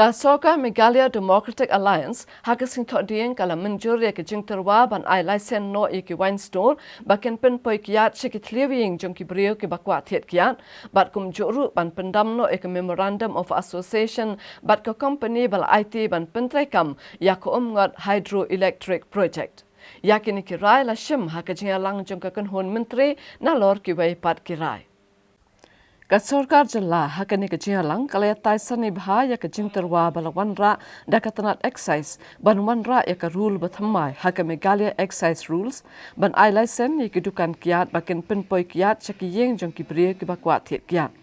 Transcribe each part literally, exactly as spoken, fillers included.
Ka Sorkar Meghalaya Democratic Alliance ha ka sngi Thohdieng ka la mynjur ïa ka jingtyrwa ban ai laisen noh ïa ki wine store ba kin pynpoi kiad sha ki thliew ïing jong ki briew kiba kwah thied kiad, bad kumjuh ruh ban pyndam noh ïa ka Memorandum of Association bad ka company ba la aiti ban pyntreikam ïa ka Umngot Hydroelectric Project. Ïa kine ki rai la shim ha ka jingïalang jong ka kynhun myntri nalor kiwei pat ki rai. Ka Sorkar Jylla ha kane ka jingïalang ka la ïatai sani bha ïa ka jingtyrwa ba la wanrah da ka tnat Excise ban wanrah ïa ka rule ba thymmai ha ka Meghalaya Excise Rules ban ai laisen ïa ki dukan kiad ba kin pynpoi kiad sha ki ïing jong ki briew kiba kwah thied kiad.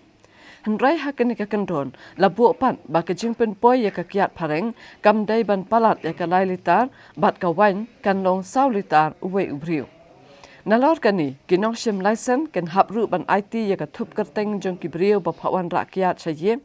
Hynrei ha kane ka kyndon la buh pat ba ka jingpynpoi ïa ka kiad phareng kam dei ban palat ïa ka lai litar, bad ka wine kan long saw litar uwei u briew. Nalor kane, ki nongshim laisen kin hap ruh ban aiti ïa ka thup kyrteng jong ki briew ba phah wanrah kiad sha ïing,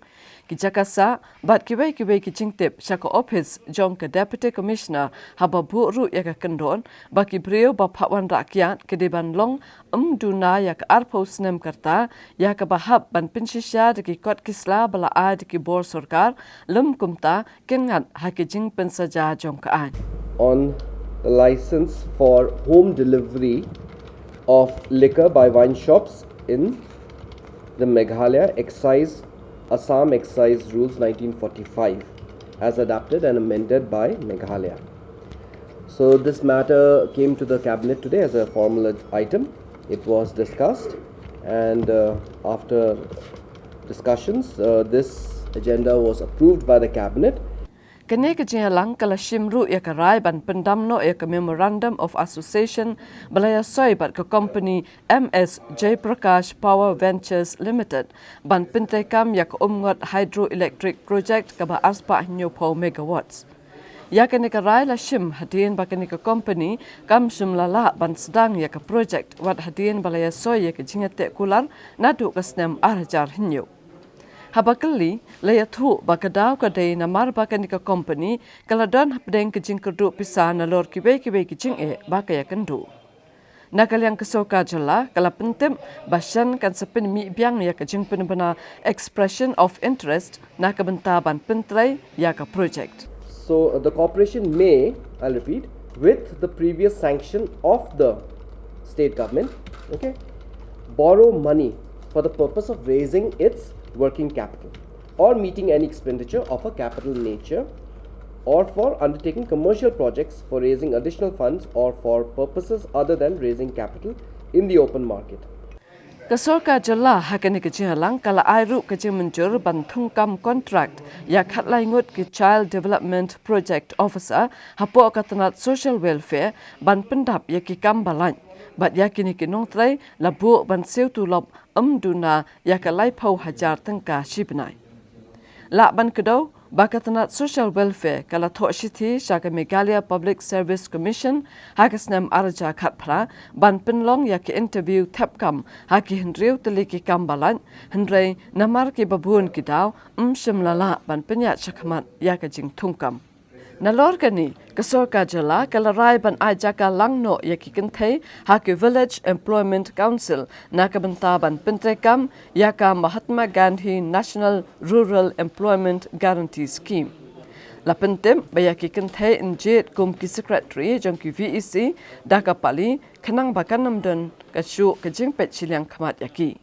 ki jaka sah bad kiwei kiwei ki jingtip sha ka ophis jong ka Deputy Commissioner, haba buh ruh ïa ka kyndon ba ki briew ba phah wanrah kiad ki dei ban long ym duna ïa ka arphew snem ka rta, ïa kaba hap ban pynshisha da ki kot ki sla ba la ai da ki bor sorkar, lym kumta kin ngat ha ki jingpynsaja jong ka aiñ. On the license for home delivery of liquor by wine shops in the Meghalaya Excise, Assam Excise Rules nineteen forty-five, as adapted and amended by Meghalaya. So this matter came to the cabinet today as a formal item. It was discussed, and, uh, after discussions, uh, this agenda was approved by the cabinet. Kane ka jingïalang ka la shim ruh ïa ka rai ban pyndam noh ïa ka Memorandum of Association ba la ïasoi bad ka company M S Jaiprakash Power Ventures Limited ban pyntreikam ïa ka Umngot Hydroelectric Project kaba arspah hynñiewphew megawatts. Ïa kane ka rai la shim hadien ba kane ka company kam shym la lah ban sdang ïa ka project wat hadien ba la ïasoi ïa ka jingïateh kular naduh ka snem ar hajar hynñiew. Haba kylli, la ïathuh ba ka daw ka dei namar ba kane ka company ka la don hapdeng ka jingkyrduh pisa nalor kiwei kiwei ki jingeh ba ka ïakynduh. Na ka liang ka Sorkar Jylla ka la pyntip ba shen kan sa pynmih biang ïa ka jingpynbna expression of interest na ka bynta ban pyntrei ïa ka project. So, uh, the corporation may, I'll repeat, with the previous sanction of the state government, okay, borrow money for the purpose of raising its working capital or meeting any expenditure of a capital nature, or for undertaking commercial projects, for raising additional funds, or for purposes other than raising capital in the open market. Ka Sorkar Jylla ha kane ka jingïalang ka la ai ruh ka jingmynjur ban thungkam kontrak ïa khatlai ngut ki Child Development Project Officer hapoh ka tnat Social Welfare ban pyndap ïa ki kam ba lait. Bad ïa kine ki nongtrei la buh ban siew tulop ym duna ïa ka laiphew hajar tyngka shi bnai. Lah ban kdew ba ka tnat Social Welfare ka la thoh shithi sha ka Meghalaya Public Service Commission ha ka snem ar hajar khatphra ban pynlong ïa ki interview thep kam ha ki hynriew tylli ki kam ba lait, hynrei namar kiba bun ki daw ym shym la lah ban pynïaid shakhmat ïa ka jingthungkam. Nalor kane, ka Sorkar Jylla ka la rai ban ai jaka lang noh ïa ki kynthei ha ki Village Employment Council na ka bynta ban pyntreikam ïa ka Mahatma Gandhi National Rural Employment Guarantee Scheme. La pyntip ba ïa ki kynthei yn jied kum ki secretary jong ki V E C da ka pali, khnang ba kan ym don ka shuh ka jingpeit shiliang khmat ïa ki.